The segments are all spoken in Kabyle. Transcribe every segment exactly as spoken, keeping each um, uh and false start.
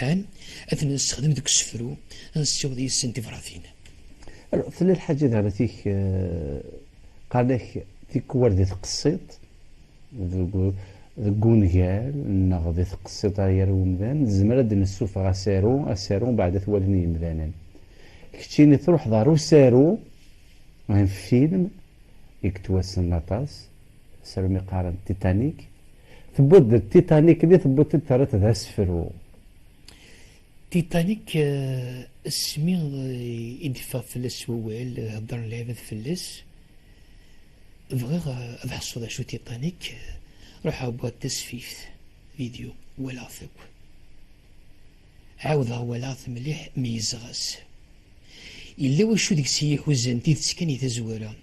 Ad ten-nessexdem deg usefru, ad nessiweḍ yis-sen tibratin. Alors, tella lḥaǧa daɣen, tik, eh, qqaren-ak tikwal di tqessiṭ, deg u-, deg ungal, neɣ di tqessiṭ ara yerr umdan, nezmer ad d-nessufeɣ asaru, asaru mbeɛd ad t-walin yimdanen. Keččini truḥeḍ ɣer usaru, un film, i yettwassnen aṭas, asaru mi qqaren Titanic. Tewwiḍ-d Titanic-nni, tewwiḍ-t-id terriḍ-t d asefru. Titanic, eh, asmi, eh, i d-iffeɣ fell-as wawal, eh, heddren lɛibad fell-as, bɣiɣ, eh, ad ḥṣuɣ d acu Titanic, eh, ruḥeɣ wwiɣ-d tasfift, vidéo, walaɣ-t akk. Ɛawdeɣ walaɣ-t mliḥ, meyyzeɣ-as. Yella wacu deg-s i yi-iḥuzan, tidet kan, i tazwara.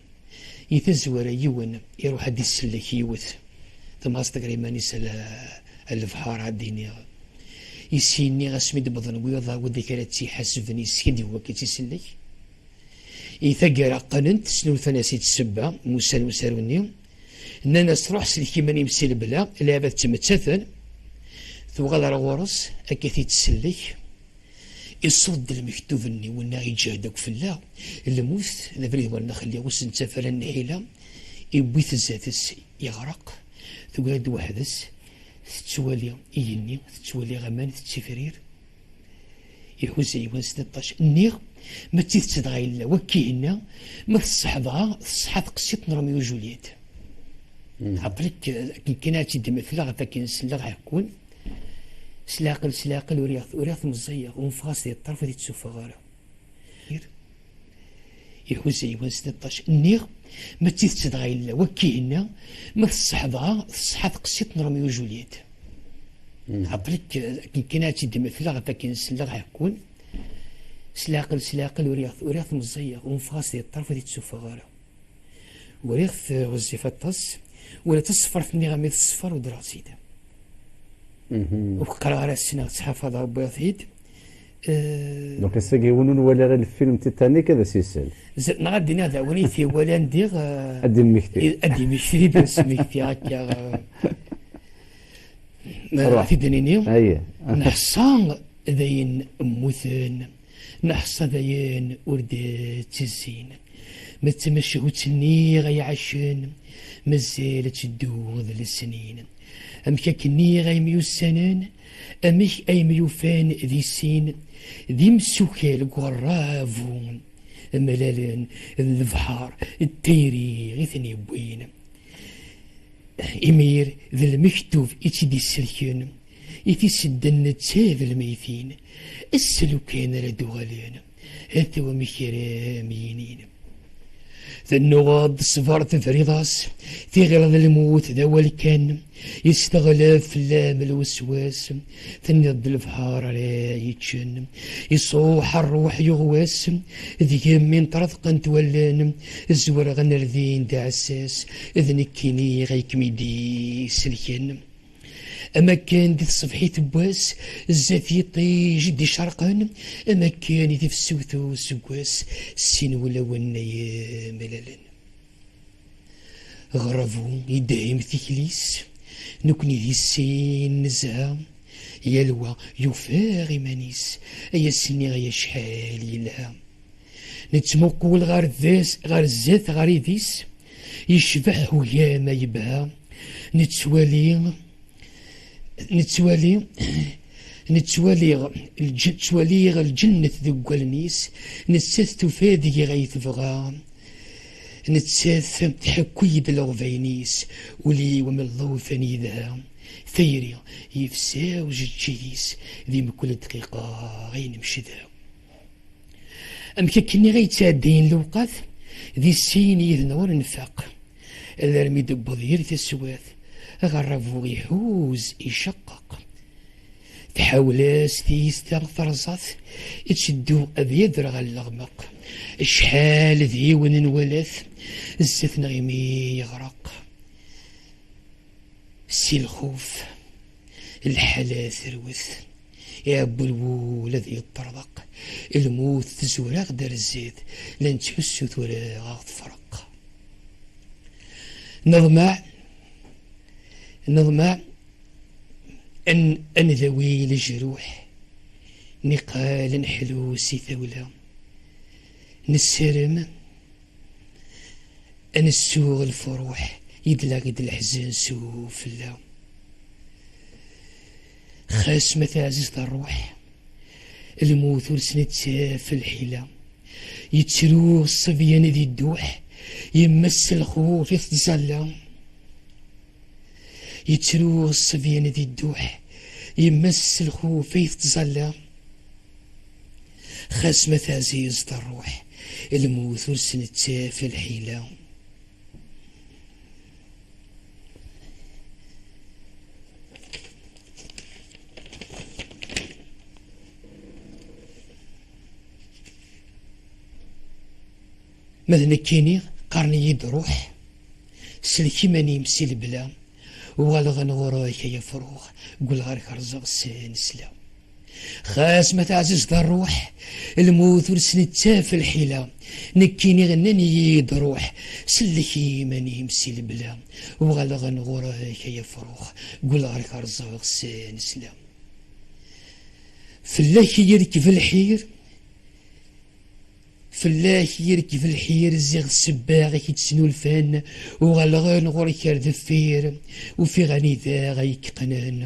I tazwara, yiwen iruḥ ad d-isellek yiwet. Tamɣast ɣer iman-is a l-, a lebḥer, ad d-iniɣ. I s-yenni asmi d-wwḍen wiyaḍ, wi d akk ara tt-iḥasben, yesken-d i wakka tt-isellek. I taggara qqnen-t, snulfan-as-id ssebba, musan usaru-nni. Nnan-as: "Ruḥ sellek iman-im si lebla, lɛibad ttmettaten." Tuɣal ar ɣur-s, akka t-id-tsellek. Iṣudd lmektub-nni, wennaɣ iǧehd akk fell-aɣ. Lmut d abrid wer nexli, ur s-nettaf ara nnḥila. Iwwi-t zdat-s, yeɣreq. Tugar-d weḥd-s, tettwali igenni, tettwali aman, tettifrir. Iḥuza yiwen s tnaṭac. Nniɣ, ma d tidet dɣa yella wakk-ihinna, ma tṣeḥ dɣa, tṣeḥḥa teqsiṭ n Romeo Juliet. Aql-ik, eh, akken kan ad tt-id-mmetleɣ, ɣef akken selleɣ ḥekkun. S leɛqel, s leɛqel, uriɣ-t, uriɣ-t meẓẓiyeɣ, unfeɣ-as di ṭṭerf, ur t-id-ssufeɣ ara. Iḥuza yiwen s tnaṭac. Nniɣ, ma d tidet dɣa yella wakk-ihinna, ma tṣeḥ dɣa, tṣeḥḥa teqsiṭ n Romeo Juliet. Aql-ik, eh, akken kan ad tt-id-mmetleɣ, ɣef akken selleɣ ḥekkun. S leɛqel, s leɛqel, uriɣ-t, uriɣ-t meẓẓiyeɣ, unfeɣ-as di ṭṭerf, ur t-id-ssufeɣ ara. Uriɣ-t, eh, ɣezzif aṭas, wala taṣeffart-nni ɣer mi teṣfer, udreɣ-tt-id. Ur qqareɣ ara ssneɣ, ttḥafaḍeɣ, wwiɣ-t-id. Eh, donc, ass-agi, win ur nwala ara lfilm Titanic, ad as-isel. Z-, neɣ ad d-iniɣ d win i t-iwalan diɣ, eh, ad d-immekti. I-, ad d-immekti, d asmekti akka, eh, eh, ruḥ. Ad t-id-nini, aye. Neḥṣa d ayen mmuten, neḥṣa d ayen ur d-ttezzin. Ma d tamacahut-nni ay ɛacen, mazal ad teddu d lesnin. Amek akken-nni ay myussanen, amek ay myufan di sin, d imsukal deg uɣerrabu, mlalen d lebḥer, d tayri i ten-yewwin. Imir d lmektub i tt-id-isselken, i t-isedden netta d lmeytin, ass lukan ara d-uɣalen, ata wamek ara m-yinin. Tennuɣeḍ ṣṣber tebriḍ-as, tiɣileḍ lmut d awal kan, yesteɣleb fell-am lweswas, tenniḍ-d lebḥer ara yeččen, iṣuḥ rruḥ yuɣwas, deg-m mi nṭerḍqent wallen, zwerɣen rdin d aɛessas, d nekkini ay kem-id-iselken. Am akken di tṣebḥit n wass, zdat yiṭij i d-icerqen, am akken i tefsut useggas, sin wulawen ay mlalen. Ɣerrabu idehhem tikli-s, nekkni di sin nezha, yal wa yufa iman-is, ay ass-nni ay acḥal yelha. Nettmuqul ɣer des-, ɣer zdat, ɣer idis, yecbeḥ ugama yebha. Nettwali, nettwali, nettwali lǧ-, ttwaliɣ lǧennet deg wallen-is, nettat tufa deg-i ay tebɣa. Nettat tḥekku-yi-d leɣbayen-is, ul-iw am llufan yedha. Tayri yefsa ujeǧǧig-is, di mkul dqiqa ay nemcedha. Amek akken i ɣa yettɛeddayen lewqat, di sin yid-neɣ ur nfaq. Alarmi d-wweḍ yir taswiɛt, aɣerrabu iḥuz, iceqqeq. Tḥawel-as tiyita terẓa-t, itteddu ad yader ɣer leɣmeq. Acḥal d yiwen n walat, zdat-neɣ imi yeɣreq. Si lxuf, lḥala terwet, iɛebbu lwul ad yeṭṭerḍeq, lmut tezwar-aɣ-d ar zdat, la nettḥussu tura ɣ tefreq. Neḍmeɛ, neḍmeɛ ad n-, ad ndawi lejruḥ, Niqal neḥlu si tawla, nessarem ad nessuɣ lfuruḥ, yedla-d leḥzen s ufella. Xas ma teɛziz ṛṛuḥ, lmut ur s-nettaf lḥila. Yettru ṣṣebyan di dduḥ, yemma-s s lxuf i tettẓalla. Yettru ṣṣebyan di dduḥ, yemma-s s lxuf ay tettẓalla. Xas ma teɛziz ṛṛuḥ, lmut ur s-nettaf lḥila. Ma d nekkini, qqaren-iyi-d ruḥ, sellek iman-im si lebla, uɣaleɣ-n ɣur-k ay afrux, ggulleɣ ar kerẓeɣ s nesla. Xas ma teɛziz ṛṛuḥ, lmut ur s-nettaf lḥila. Nekkini nnan-iyi-d ruḥ, sellek iman-im si lebla, uɣaleɣ-n ɣur-k ay afrux, ggulleɣ ar kerẓeɣ s nesla. Fell-ak i yerkeb lḥir, fell-ak i yerkeb lḥir, ziɣ ssebba i k-id-snulfan, uɣaleɣ-n ɣur-k ar deffir, ufiɣ anida ay k-qqnen.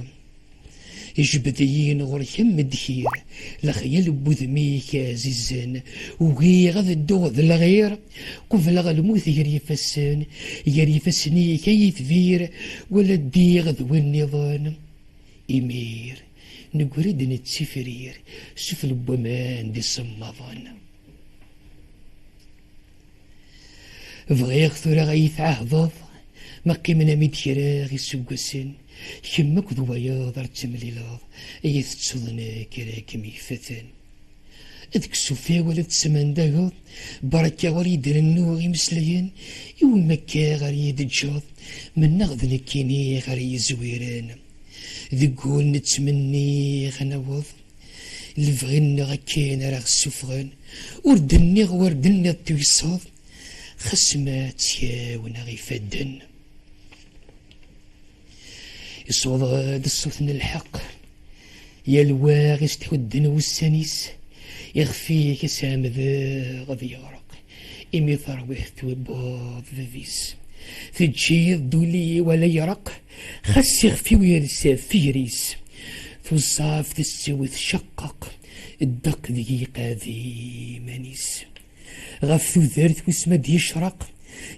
Ijbed-iyi-n ɣur-k am ddkir, lexyal n wudem-ik ɛzizen, ugiɣ ad dduɣ d lɣir, qubleɣ lmut gar yifassen, gar yifassen-ik ay itbir, wala ddiɣ d win nniḍen. Imir, neggra-d nettifrir sufell n waman d isemmaḍen. Bɣiɣ tura ad iyi-tɛahdeḍ, ma qqimen-am-id kra iseggasen, kemm akked wayeḍ ar temlileḍ, ad iyi-tettuḍ nekk ara kem-yeffaten. Ad k-sufiɣ wala tesmendageḍ, barka ur yi-d-rennu imeslayen, iwumi akka ɣer yi-d-teǧǧeḍ, mennaɣ d nekkini ɣer yezwiren. Deg wul nettmenni ad naweḍ, lebɣi-nneɣ akken ara ɣ-ssufɣen, ur d-nniɣ, ur d-nniɣ tuyseḍ, xas ma ttkawen-aɣ ifadden. Iṣuḍ-d ṣṣut n lḥeqq, yal wa ɣ-s-tḥudden wussan-is, ixef-ik ad s-ɛemdeɣ ad yeɣreq, imi tarwiḥt twibbeḍ bab-is. Teǧǧiḍ-d ul-iw ala yeṛeq, xas ixef-iw yers ɣef iger-is. Tuẓẓaft tessiwet ceqqeq, ddeq deg-i iqeɛɛed iman-is. Ɣef tudert wis ma d-yecreq,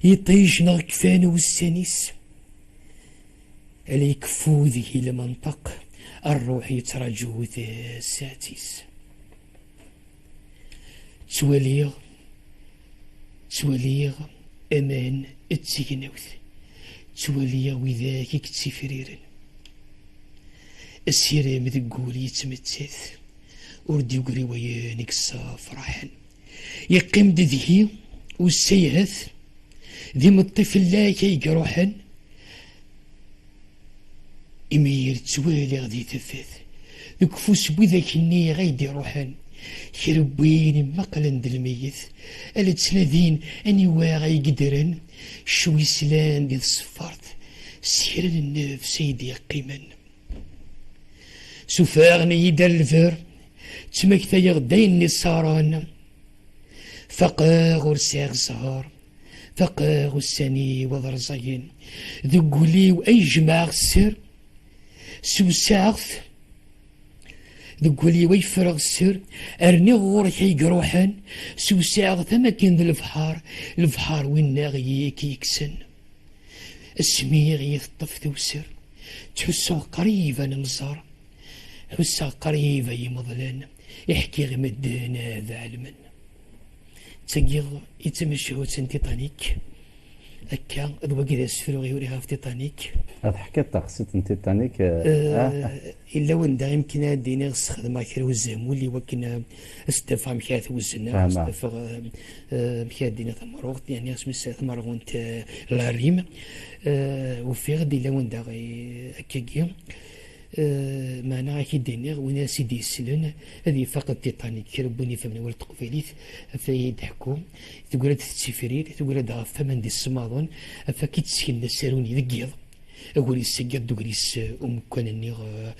iṭij neɣ kfan wussan-is. Ala ikeffu deg-i lmenṭeq, ṛṛuḥ yettraǧu tasaɛet-is. Ttwaliɣ, ttwaliɣ aman d tignawt, ttwaliɣ widak i yettifriren. Asirem deg wul yettmettat, ur d-yegri wayen i yessafraḥen. Yeqqim-d deg-i usayhat, d imeṭṭi fell-ak ay iruḥen. Imir ttwaliɣ di tafat, deg ufus n widak-nni ay d-iruḥen, kra n win immaqlen d lmeyyet, a la ttnadin aniwa ay yeddren, ccwi slan di tṣeffart, s kra n nnefs ay d-yeqqimen. Sufaɣen-iyi-d ar lber, ttmaktayeɣ-d ayen nniṣaren. Faqeɣ ur sɛiɣ zzher, faqeɣ ussan-iw ad rẓagen. Deg wul-iw ay jemɛeɣ sser, sewseɛeɣ-t. Deg wul-iw ay ffreɣ sser, rniɣ ɣur-k ay iruḥen, sewseɛeɣ-t am akken d lebḥer, lebḥer winna i k-yekksen. Asmi i yi-teṭṭef tewser, ttḥussuɣ qrib ad nemẓer. Ḥusseɣ qrib ay imeḍlen, i ḥkiɣ i medden ad ɛelmen. D tagi i d tamacahut n Titanic. Akka, d wagi d asefru i uriɣ ɣef Titanic. Ad teḥkiḍ taqsiṭ n Titanic, eh, ah. Yella wanda imken ad d-iniɣ sxedmeɣ kra uzamul i wakken, eh, ad s-d-afeɣ amek ara t-wezneɣ, ad s-d-afeɣ, eh, eh, amek ara d-iniɣ tamerɣuɣt, yeɛni asmi s tamerɣunt, eh, la rime. Eh, ufiɣ-d yella wanda i-, akkagi. Eh, meɛna ad k-id-iniɣ, win ara s-id-yeslen, ad ifaq d Titanic, kra n win ifehmen awal n teqbaylit, ɣef ay d-ḥku, teggra-d tettifrir, teggra-d ɣef waman d isemmaḍen, ɣef akka i d-sken asaru-nni deg yiḍ. Agris-agi d ugris, eh, umekkan-nni, eh,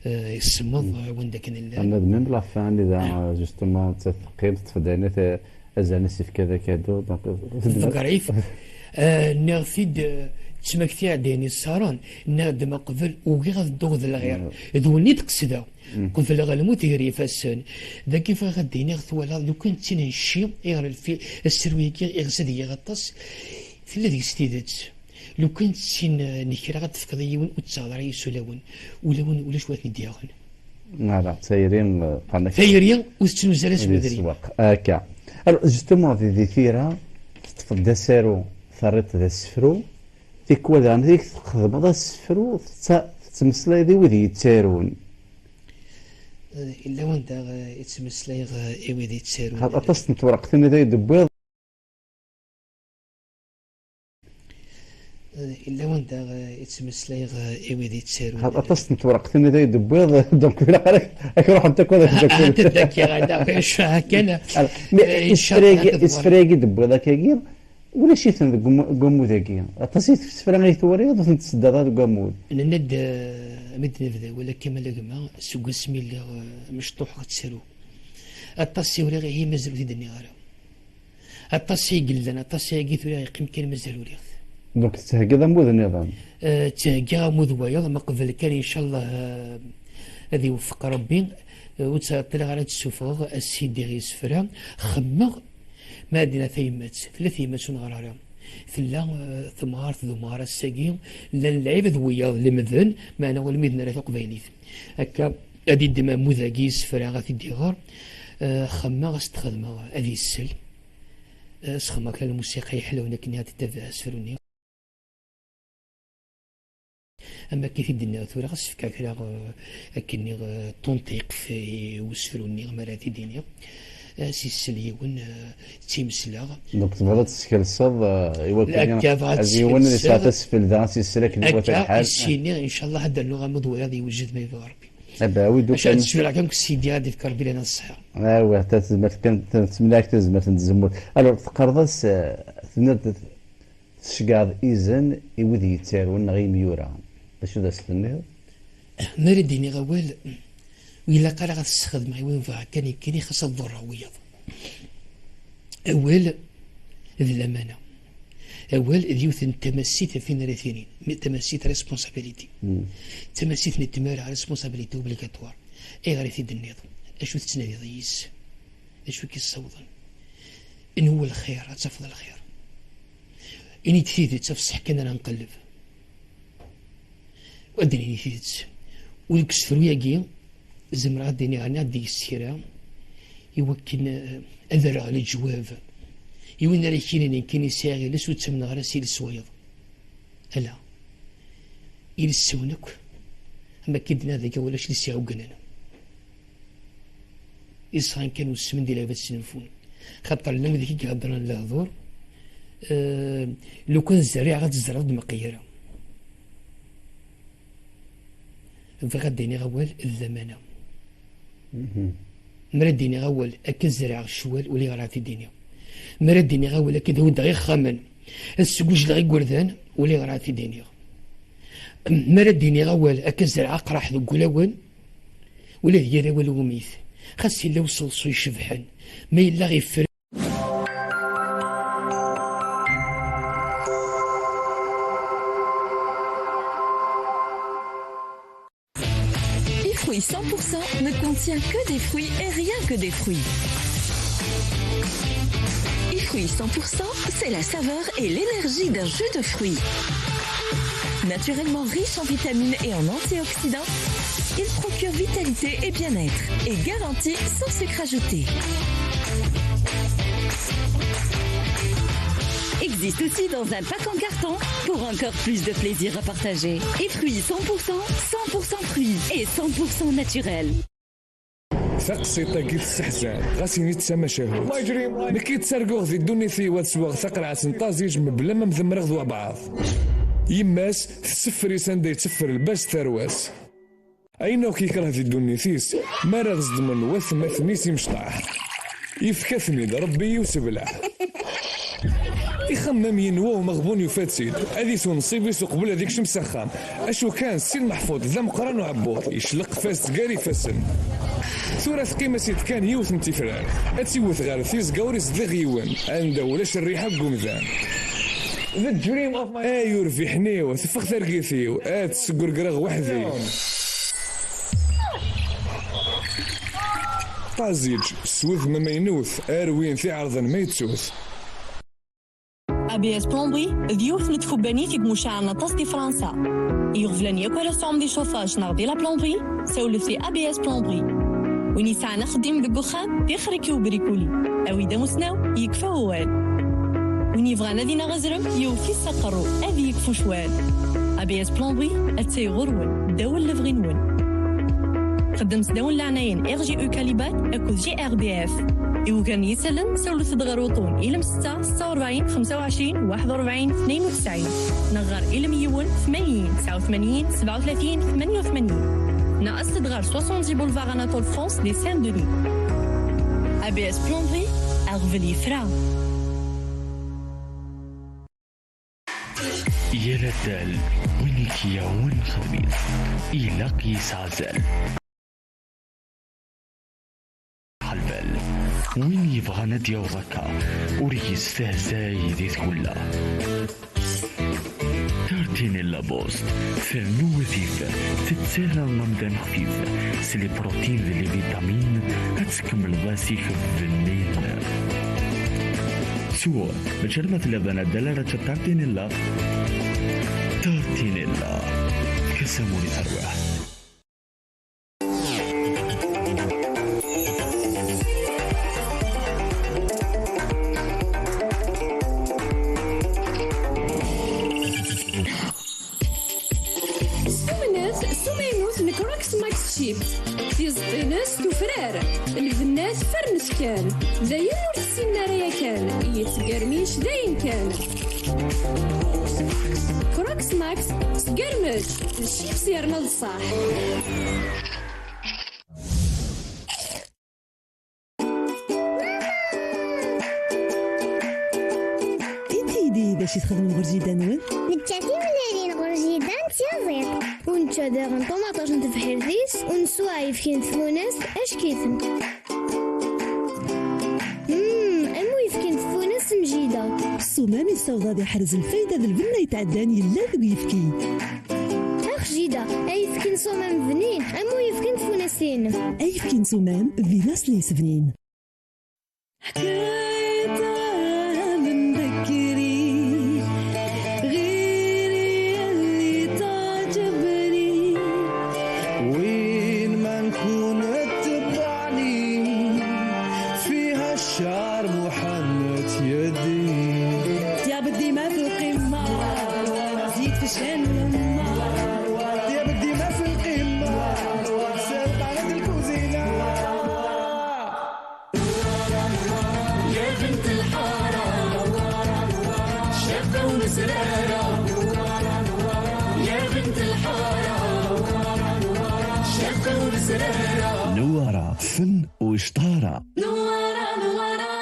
eh, isemmeḍ, eh, wanda akken llan. Anna d même la fin, anida, eh, justement, d teqqimt, tfedɛinat, eh, azal isefka d akadu, donc, eh, tedmer. Tḍegger-it. Eh, nniɣ-t-id, eh, d tmakt iɛeddayen yessaren, nniɣ-d ma qbel ugiɣ ad dduɣ d lɣir. Mm. D win i d-qesdeɣ. Mm. Qebleɣ lmut gar ifassen. Dagi bɣiɣ ad d-iniɣ, twalaḍ, lukan d tin n cci, iɣer lfi-, asaru-agi iɣes ad giɣ aṭas, tella deg-s tidet. Lukan d tin, eh, n kra ad tefkeḍ i yiwen, ur tettaɣeḍ ara yes ulawen. Ulawen ulac wa ten-id-yaɣen. Ala, tayri, eh, qqaren-ak tayri ur tettnuz ara s di wedri. Sswaq. Akka. Alors, justement, di, di tira, teṭṭfeḍ-d asaru, terriḍ-t d asefru, tikwal daɣen deg txedmeḍ asefru, tetta-, tettmeslayeḍ i wid yettarun. Eh, yella wanda, eh, i ttmeslayeɣ, eh, i wid yettarun. Aṭas n twerqtin i d-tewwiḍ. Eh, yella wanda, eh, i ttmeslayeɣ, eh, i wid yettarun. Aṭas n twerqtin i d-tewwiḍ, donc ilaq ara ad k-ruḥent akk ad ak-d-akkunt. Ad d-akkiɣ, ala, acu kan. Alors, mais, eh, isefra-agi, isefra-agi d-tewwiḍ akkagi, ulac-iten deg umu-, deg wammud-agi. Aṭas i tefsefra ay twariḍ, ur tent-tseddaḍ ara deg wammud. Nenna-d, eh, mi d-nebda awal akka, ma la gma, seg wasmi lliɣ, eh, mecṭuḥeɣ ttaruɣ. Aṭas i uriɣ, ihi mazal ur t-id-nniɣ ara. Aṭas i yellan, aṭas i agi tura yeqqim kan mazal uriɣ-t. Donc tettheggiḍ ammud nniḍen? Eh, ttheggiɣ ammud wayeḍ, ma qbel kan, incallah, eh, ad iweffeq Rebbi, eh, ur ttɛeṭṭileɣ ara ad d-ssufɣeɣ a sidi isefra, xemmeɣ, ma ad d-naf tayemmat, tella tayemmat ur neɣri ara. Tella, eh, temɣart d umɣar ass-agi, llan lɛibad wiyaḍ lemden, meɛna ur lmiden ara taqbaylit. Akka, ad iddem ammud-agi isefra ad t-id-iɣer, eh, xemmeɣ ad s-t-xedmeɣ ad isel. Eh, sxedmeɣ kra n lmusiqa yeḥlawen akken ad d-tabeɛ asefru-nni. Am akka i t-id-nniɣ tura, ɣas fkeɣ kra, eh, akken nniɣ, eh, tunṭiqt i usefru-nni, mi ara t-id-iniɣ. Eh, s-isel yiwen, eh, ttimesleɣ. Donc tebɣiḍ ad teskelseḍ, eh, i wakken akka, bɣiɣ ad yiwen ad yesɛu skelseɣ tasfelda, ad s-isel akken iwata akka lḥal. Is-iniɣ, incallah, ad d-rnuɣ ammud wayeḍ yewjed ma yebɣa Rebbi. Ah bah oui, donc, acu ad d-sfeɣ kan deg Sidi ad ifk Rebbi lana ṣṣeḥḥa. Ah ouais, ta tezmert kan, ta tsemlaɛk tazmert n tzemmurt. Alors, teqqareḍ-as, eh, tenniḍ tceggɛeḍ izen i wid yettarun neɣ imyura. D acu d as-tenniḍ? Mi ara d-iniɣ awal, ur ilaq ara ad t-sxedmeɣ i win bɣiɣ kan, nekkini xas ad ḍurreɣ wiyaḍ. Awal d lamana. Awal d yiwet n tamasit ɣef win ara t-inin. Mi-, tamasit, responsabilité. Mm. Tamasit n tmara, responsabilité obligatoire. Ayɣer i t-id-tenniḍ? Acu tettnadiḍ yis? D acu i k-yessawḍen? Nwi lxir, ad tafeḍ lxir. Ini-d tidet, ɣef ṣṣeḥ kan ara nqelleb. Ad d-nini tidet. U deg usefru-agi, zemreɣ ad d-iniɣ, ɛni ad d-yes kra i wakken, eh, ad rreɣ leǧwab i win ara k-yinin nekkini sɛiɣ iles ur ttamneɣ ara s iles wayeḍ. Ala. Iles-nwen akk, am akka i d-nniɣ dagi, ulac iles iɛuggnen. Isɣan kan usmen di lɛibad snulfun. Xaṭer llan wid i k-iheddren lehdur, eh, lukan zerriɛeɣ ad tzerreḍ d meqqyir. Bɣiɣ ad d-iniɣ awal d lamana. Mhm. Mi ara d-iniɣ awal, akka zerɛeɣ ccwal, ulayɣer ara t-id-iniɣ. Mi ara d-iniɣ awal, akka d-huddeɣ ixxamen, ad sgujleɣ igerdan, ulayɣer ara t-id-iniɣ. Mi ara d-iniɣ awal, akka zerɛeɣ aqraḥ deg wulawen, ula d yir awal umi t-, xas yella useḍsu icebḥen, ma yella ɣef Ifruit cent pour cent ne contient que des fruits et rien que des fruits. Ifruit cent pour cent, c'est la saveur et l'énergie d'un jus de fruits. Naturellement riche en vitamines et en antioxydants, il procure vitalité et bien-être et garantit sans sucre ajouté. Existe aussi dans un pack en carton pour encore plus de plaisir à partager. Ifruit cent pour cent, cent pour cent fruits et cent pour cent naturel. Taqsiṭ-agi tesseḥzan, ɣas ini-tt d tamacahut. Nekki ttarguɣ di ddunit-iw ad sweɣ taqerɛet n ṭaziǧ mebla ma mdemmreɣ d wabɛaḍ. Yemma-s tesseffer-is anda yetteffer lbaz tarwa-s. Ayen akk yekreh di ddunit-is, mi ara ɣ-ẓedmen watmaten-is imecṭaḥ, yefka-ten-id Rebbi i usebleɛ. Ixemmem yenwa umeɣbun yufa-tt-id. Ad itun nnṣib-is uqbel ad ikcem s axxam. Acu kan, Si Lmeḥfuḍ d ameqqran uɛebbuḍ, yecleq fas gar ifassen. Tura teqqim-as-id kan yiwet n tifrar. Ad tt-iwet ɣer tiẓga ur izdiɣ yiwen, anda ulac rriḥa deg umdan. The dream of my... Ay urbiḥen-iw, teffeɣ targit-iw, ad tt-sgurgreɣ weḥd-i. Ṭaziǧ, s wudem amaynut, ar win t-iɛerḍen ma yettu-t. A B S Plomberie d yiwet n tkebbanit i imucaɛen aṭas di Fransa. I iɣeblan yakk ara tesɛum di chauffage neɣ di la plomberie, sawlet i A B S Plomberie. Win yesɛan axeddim deg uxxam, tixer-ik i ubrikuli. Awi-d amusnaw, yekfa wawal. Win yebɣan ad ineɣ azrem, yewwet-it s aqerru, ad yekfu ccwal. A B S Plomberie, atta-y ɣur-wen, ddaw n lebɣi-nwen. Xeddem s ddaw n leɛnaya n R G E Calibat akked G R B F. I ugar n yisallen, sawlet-d ɣer uṭṭun ilem setta, setta u rebɛin, xemsa u ɛecrin, waḥed u rebɛin, tnayen u tesɛin, neɣ ɣer ilem yiwen, tmanyin, tesɛa u tmanyin, sebɛa u tlatin, tmanya u tmanyin. Neɣ aset-d ɣer soixante-dix boulevard Anatole France di Saint-Denis. A B S Plomberie, aɣbel yefra. Yal addal, win i k-yehwan xdem-it, ilaq yesɛa azal. Ḥelbal, win yebɣan ad yaweḍ akka, ur yestehzay di tgella. Tartine la Post, ternu adif, tettarra amdan xfif, s les protéines d les vitamines, ad tkemmleḍ asif bnin. Ttuɣ, mačči alamma tella banadal ara teččeḍ tartinella. Tartinella, efk-as amur i terwiḥt. Stumnet s umaynut n Crocs Max Chips. Tiẓeṭ-ines tufrar, lbenna tfernet kan. Dayen ur tessinem ara yakan, yettgermic dayen kan. Crocs Max, sgermec, d chips yerna d ṣṣeḥ. I tidi, d acu i txedmem ɣer jida-nwen? Nečča timellalin ɣer jida n tyaziḍt. U nečča daɣen ṭumaṭic n tebḥirt-is, u neswa ayefki n tfunast, ack-iten. Mm, am uyefki n tfunast n jida. Ṣṣumam yessaweḍ ad iḥrez lfayda d lbenna yetɛeddan yellan deg uyefki. Ax jida, ayefki n ṣṣumam bnin, am uyefki n tfunast-inem. Ayefki n ṣṣumam, d laṣel-is bnin. حكايتها من بكري، غير يلي تعجبني. وين ما نكون اتبعني، فيها الشعر محنت يدي. يا بدي ما في القمة، زيد في الشين واليمة. يا بدي ما في القمة، سلطانة الكوزينة. يا بنت الحارة، شابة ومزرارة. يا بنت الحارة، شابة ومزرارة. نوارة، فن وشطارة. نوارة، نوارة.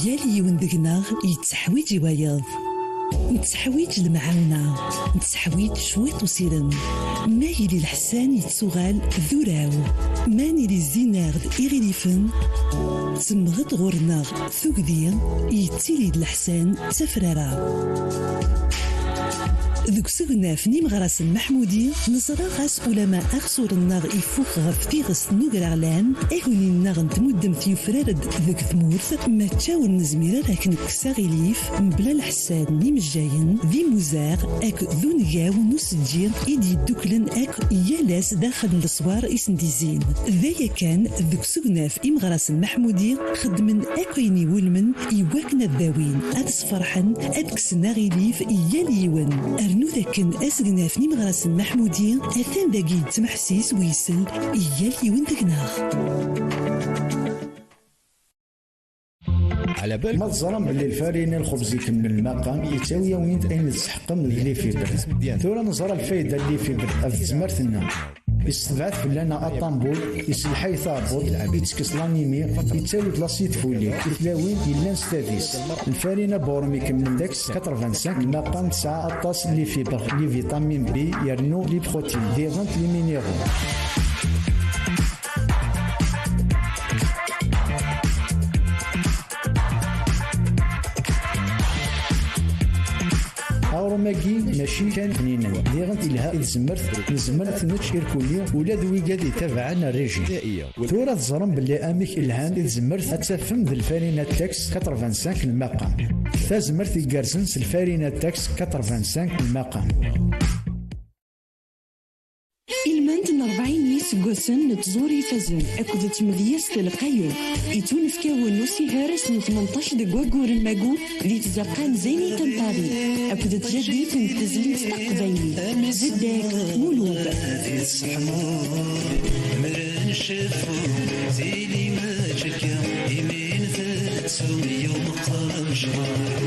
Yal yiwen deg-neɣ yetteḥwij i wayeḍ. Netteḥwij lemɛawna, netteḥwij cwiṭ usirem. Ma yili leḥsan yettuɣal d uraw, ma nili zzin-aɣ-d iɣilifen, temmɣeḍ ɣur-neɣ tugdi, yettili-d leḥsan d tafrara. Deg usegnaf n imeɣrasen Maḥmudi, neẓra ɣas ulama aɣsur-nneɣ ifuk ɣef tiɣest n ugraɣlan, aguni-nneɣ n tmuddemt yufrar-d deg tmurt, mačči ur nezmir ara ad k-nekkes aɣilif mebla leḥsan n imejjayen d imuzaɣ akked d ungaw n useǧǧi i d-yedduklen akk yal ass daxel n leswar i sen-d-izzin. D aya kan, deg usegnaf imeɣrasen Maḥmudi xeddmen akk ayen iwulmen i wakken ad dawin, ad sferḥen, ad kksen aɣilif i yal yiwen. Rnu dakken asegnaf n imeɣrasen Maḥmudi atan dagi yettmeḥsis u isell i yal yiwen deg-neɣ. Ma teẓram belli lfarina, lxubz ikemmel lmaqam, yettawi-awen-d ayen tseḥqem d les fibres. Tura neẓra lfayda n les fibres ɣef tezmert-nneɣ. Yessebɛed fell-aneɣ aṭambul, yesselḥay taɛebbuḍt, yettekkes l'animi, yettawi-d l'acide folé i tlawin yellan s tadist. Lfarina Borum ikemlen deg-s quatre-vingt-cinq lemaqam, tesɛa aṭas n les fibres, les vitamines B yernu les protéines, diɣen les minéraux. Aɣrum-agi mačči kan bninen, diɣen ilha i tzemmert, nezmer ad t-nečč irkulli ula d wigad itabaɛen régime. Tura teẓrem belli amek lhan i tzemmert ad tafem d lfarina Tex quatre-vingt-cinq lemaqam. Tazemmert igerrzen s lfarina Tex quatre-vingt-cinq lemaqam. Ilmend n rebɛin n yiseggasen n tẓuri ifazen akked tmedyazt lqayen, ittunefkawen n usiher ass n tmenṭac deg waggur n Magu di tzeqqa n Zenit n Paris akked tjaddit n tezlit taqbaylit Zeddak Mulud.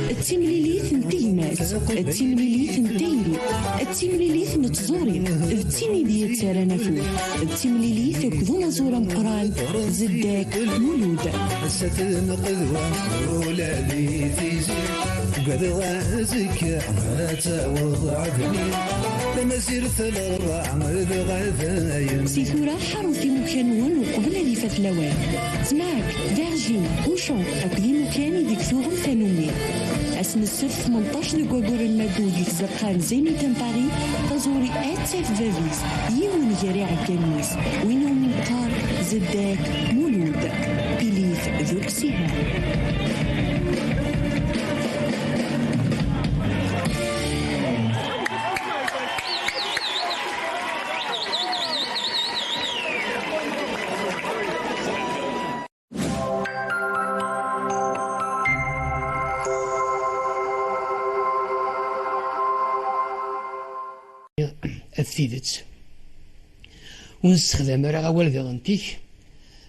D timlilit n tegmat, d timlilit n tayri, d timlilit n tẓuri, d tin i d-yettarran afud, d timlilit akked unaẓur ameqqran Zeddak Mulud. Ass-a tenqedwa ula di tizi, ugadeɣ azekka ad taweḍ ɛedni. Tamazirt n ṛṛeɛ dɣa dayen. Si tura, ḥerret imukan-nwen uqbel ad ifat lawan. Tmac, Vergine, Auchan akked imukan ideg tuɣem tanumi. Ass n ssebt tmenṭac deg waggur n Magu di tzeqqa n Zenit n Paris, taẓuri ad taf bab-is, yiwen gar iɛeggalen-is, win umi neqqar Zeddak Mulud. Ilit d uksihan. Af tidet. Ur nessexdam ara awal diɣen-tik,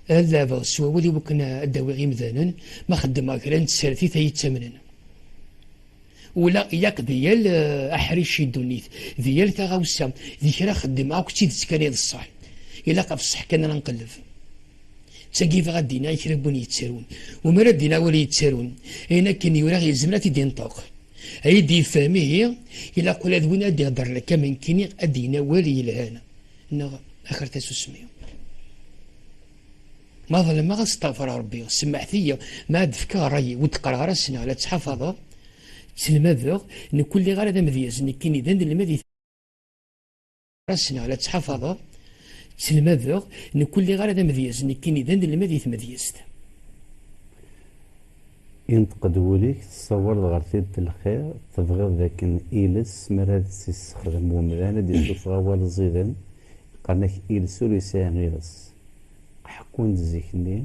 ad leɛbeɣ s wawal i wakken ad d-awiɣ imdanen, ma xeddmeɣ kra n tsertit ay yettamnen. Ula ilaq di yal, eh, aḥric i ddunit, di yal taɣawsa, di kra xeddmeɣ akk d tidet kan i d ṣṣeḥ. Ilaq ɣef ṣṣeḥ kan ara nqelleb. D tagi i bɣiɣ ad d-iniɣ i kra n win yettarun. Umer ad d-iniɣ win yettarun, ayen akken yura yezmer ad t-id-inṭeq. Ay d-yefhem ihi, ilaq ula d win ad d-ihder lkam nekkini ad d-yini awal yelhan. Neɣ axir tasusmi. Ma ḍelmeɣ, ad steɣfreɣ Rebbi, semmeḥt-iyi, ma ad d-fkeɣ ṛṛay-iw, ur d-qqareɣ ara ssneɣ, la ttḥafaḍeɣ, ttelmadeɣ, nekk ur lliɣ ara d amedyaz, nekkini d anelmad i ssneɣ, la ttḥafaḍeɣ, ttelmadeɣ, nekk ur lliɣ ara d amedyaz, nekkini d anelmad i tmedyazt. Inṭeq-d wul-ik, tessawaleḍ ɣer tidet n lxir, tebɣiḍ d akken iles, mi ara t-yessexdem wemdan, ad d-yessufeɣ awal ẓiden, qqaren-ak iles ur yesɛi iles. Ḥekkun-d zik-nni,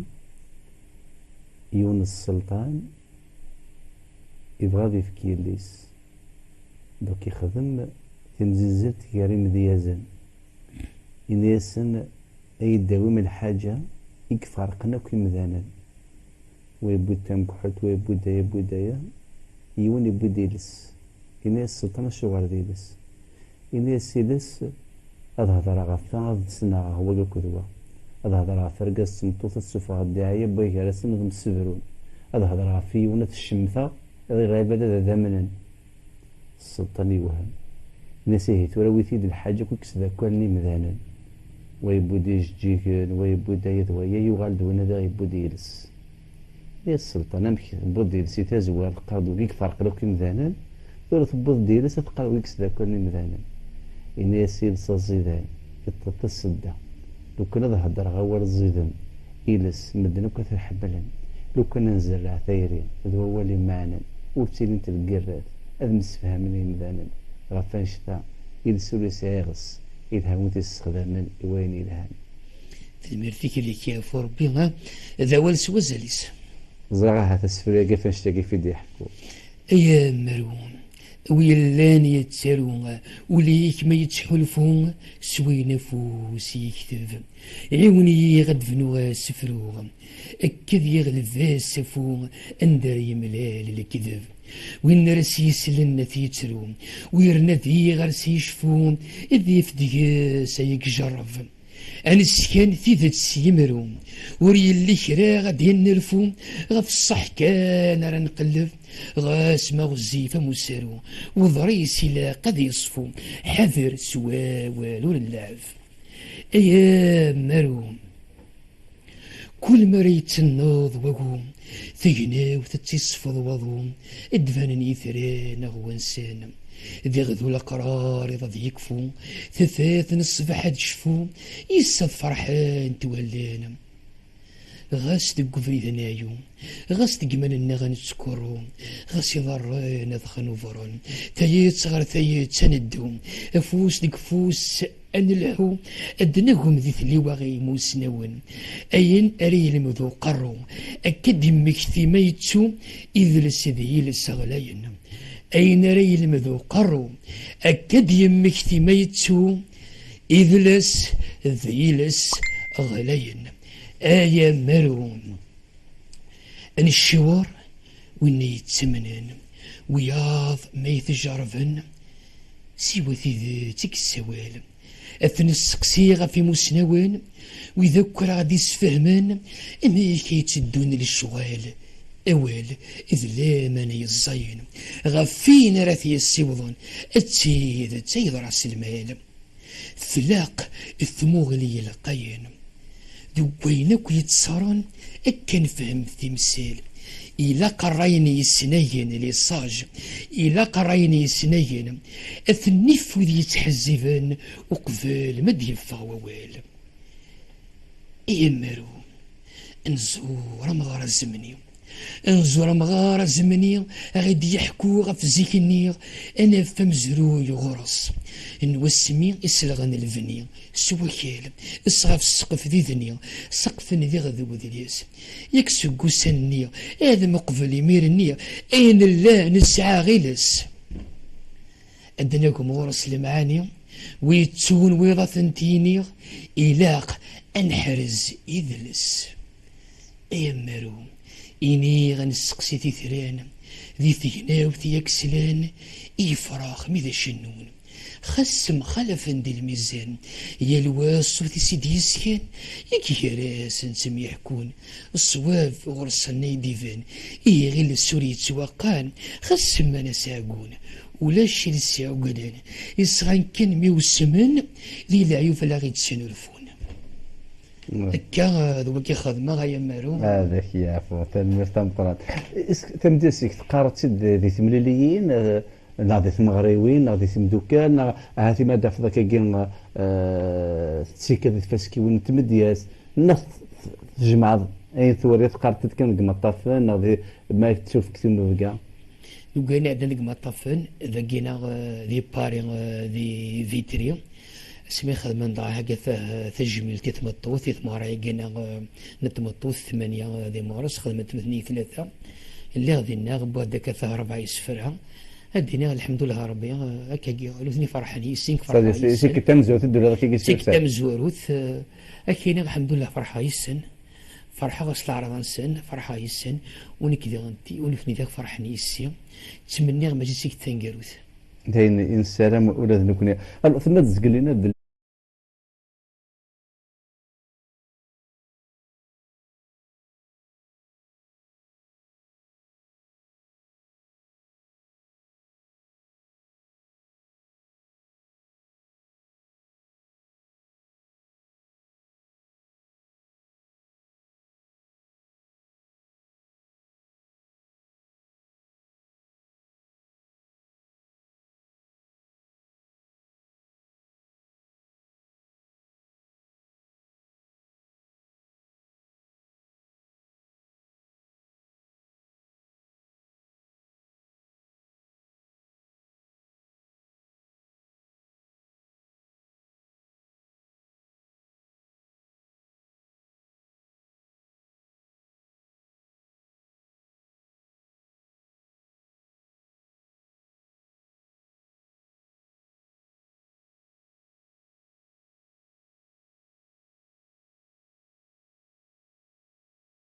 yiwen n sselṭan yebɣa ad yefk yelli-s, donc yexdem timzizzelt gar imedyazen. Ini-asen, ay d-tawim lḥaǧa i iferqen akk imdanen. Wa yewwi-d tamekḥelt, wa yewwi-d aya, yewwi-d aya. Yiwen yewwi-d iles. Ini-as sselṭan acuɣer d iles. Ini-as iles, ad hedreɣ ɣef ta, ad d-snaɣeɣ wagi akked wa. Ad hedreɣ ɣef argaz d tmeṭṭut, ad ssufɣeɣ ddiɛaya n way gar-asen ad msebrun. Ad hedreɣ ɣef yiwen, ad t-cemmteɣ, ad iɣab ad, ad amnen. Sselṭan yewhem. Ini-as, ihi tura awit-iyi-d lḥaǧa akk i yesdakkalen imdanen. Wa yewwi-d ijeǧǧigen, wa yewwi-d aya d waya, yuɣal d win ad aɣ-yewwi-d iles. Ini-as sselṭan, amek tewwiḍ-d iles i tazwara, teqqareḍ wigi iferqen akk imdanen, tura tewwiḍ-d iles ad teqqareḍ wigi sdakkalen imdanen. Ini-as iles aẓidan, yeṭṭeḍ tasedda. Lukan ad heddreɣ awal ẓiden, iles, medden akk ad t-ḥemmlen. Lukan ad nzerreɛ tayri d wawal imeɛnen, ur ttilint lgirrat, ad msefhamen yimdanen. Ɣef annect-a, iles ur yesɛi iɣes, yelha win t-yessexdamen i wayen yelhan. Tanemmirt-ik deg-k ɣef Rebbi, ha? D awal s wazal-is. Ẓriɣ ahat asefru-agi ɣef annect-agi i d-iḥekku. Ay amarw, wi yellan yettaru, ul-ik ma yettḥulfu s wayen afus yekteb. Ɛiwen-iyi ad bnuɣ asefru, akked yeɣleb asafu anda ara yemlal lekdeb. Win ara s-yeslen ad t-yettru, u yerna diɣ ar s-yecfu, ad yaf deg-s ay ijerreb. Ad nesken tidet s yimru, ur yelli kra ad d-yennerfu, ɣef ṣṣeḥ kan ara nqelleb, ɣas ma ɣezzif am usaru, uḍris ilaq ad yeṣfu, ḥader s wawal ur nleɛɛeb. Ay amaru, kul mi ara yettenneḍ wagu, tagnawt ad tt-isfeḍ waḍu, ad d-banen yitran aɣwansan. Diɣ d ulaqrar iḍ ad yekfu, tafat n ṣṣbeḥ ad tecfu, yis ad ferḥent wallan. Ɣas deg ubrid ad neɛyu, ɣas deg iman-nneɣ ad nettkurru, ɣas iḍarren ad xnubren, tayet ɣer tayet ad neddu, afus deg ufus ad nelḥu, ad d-nagem di tliwa imusnawen. Ayen ara yelmed uqerru, akka d-immekti ma yettu, idles d yiles ɣlayen. Ayen ara yelmed uqerru, akka d-yemmekti ma yettu, idles d yiles ɣlayen. Ay amaru, ad necciwer winna yettamnen, wiyaḍ ma yetjerrben, siwa tidet i yessawal. Ad t-nesseqsi ɣef imusnawen, wid akk ara ɣ-d-isfehmen amek ay tteddun lecɣal. Awal d laman yeẓẓayen, ɣef win ara t-yessiwḍen, d tidet ay yeḍra s lmal. Tlaq tmuɣli yelqayen. Deg wayen akk yettṣaren, akka nefhem timsal. Ilaq ṛṛay n yesnayen, les sages, ilaq ṛṛay n yesnayen, ad ten-nif wid yettḥezziben uqbel ma d-yeffeɣ wawal. Ay amaru, nẓur amɣar azemni. Nẓur amɣar azemni, a ɣ-id-yeḥku ɣef zik-nni, ad naf amezruy ɣur-s. N wasmi i selɣen lebni, s wakal, s ɣef ssqef d idni, seqfen diɣ d wedlis. Yak seg ussan-nni, ad meqbel imir-nni, ayen nella nesɛa ɣiles. Ad d-nagem ɣur-s lemɛani, wi yettun wiḍ ad tent-yiniɣ, ilaq ad neḥrez idles. Ay amaru, iniɣ ad nesseqsi titran, di tegnawt i ak-slan, i yefrax mi d acennun. Xas mxalafen di lmizan, yal wa ṣṣut-is i d-yeskan, yak gar-asen ttemyeḥkun. Ṣṣwab ɣur-sen ay d-iban, ihi ɣiles ur yettwaqqan, xas semman-as aɛeggun. Ulac i d-sɛugalen, isɣan kan mi usmen, di leɛyub la ɣ-id-snulfun. Akka, eh, d wagi xedmeɣ, ay amaru. Ad ak-yeɛfu, tanemmirt tameqqrant. Is-, tameddit-ik teqqareḍ-tt-id di temliliyin, eh, neɣ di tmeɣriwin, neɣ di temdukkal, neɣ ahat ima d-tafeḍ akkagi, eh, tettikiḍ di tfaskiwin n tmedyazt, neɣ t-, t-, tjemɛeḍ ayen twariḍ teqqareḍ-t-id kan deg imaṭṭafen, neɣ di, ma tettufk timebga? Deg wayen iɛeddan deg imaṭṭafen, dagi neɣ, eh, di Paris, eh, di Vitry, asmi xedmen dɣa akka ta-, tajmilt i tmeṭṭut, i tmeɣra-agi neɣ, eh, n tmeṭṭut, tmanya, eh, di meɣres, xedmen-t nutni i tlata. Lliɣ dinna, wwiɣ-d akka ta rebɛa isefra. Ad d-iniɣ, lḥemdullah Rebbi, eh, akkagi, nutni ferḥen yis-i, nekk ferḥeɣ yis-sen. Seg tamezwarut i d-uriɣ akkagi s, seg tamezwarut, eh, ad k-iniɣ, lḥemdullah, ferḥeɣ yis-sen. Ferḥeɣ s leɛraḍa-nsen, ferḥeɣ yis-sen, u nekk diɣen ti-, u nutni diɣ ferḥen yis-i. Ttmenniɣ mačči d tikkelt taneggarut. D ayen i nessaram ula d nekkni. Alors, tenna-d zgelli-nni belli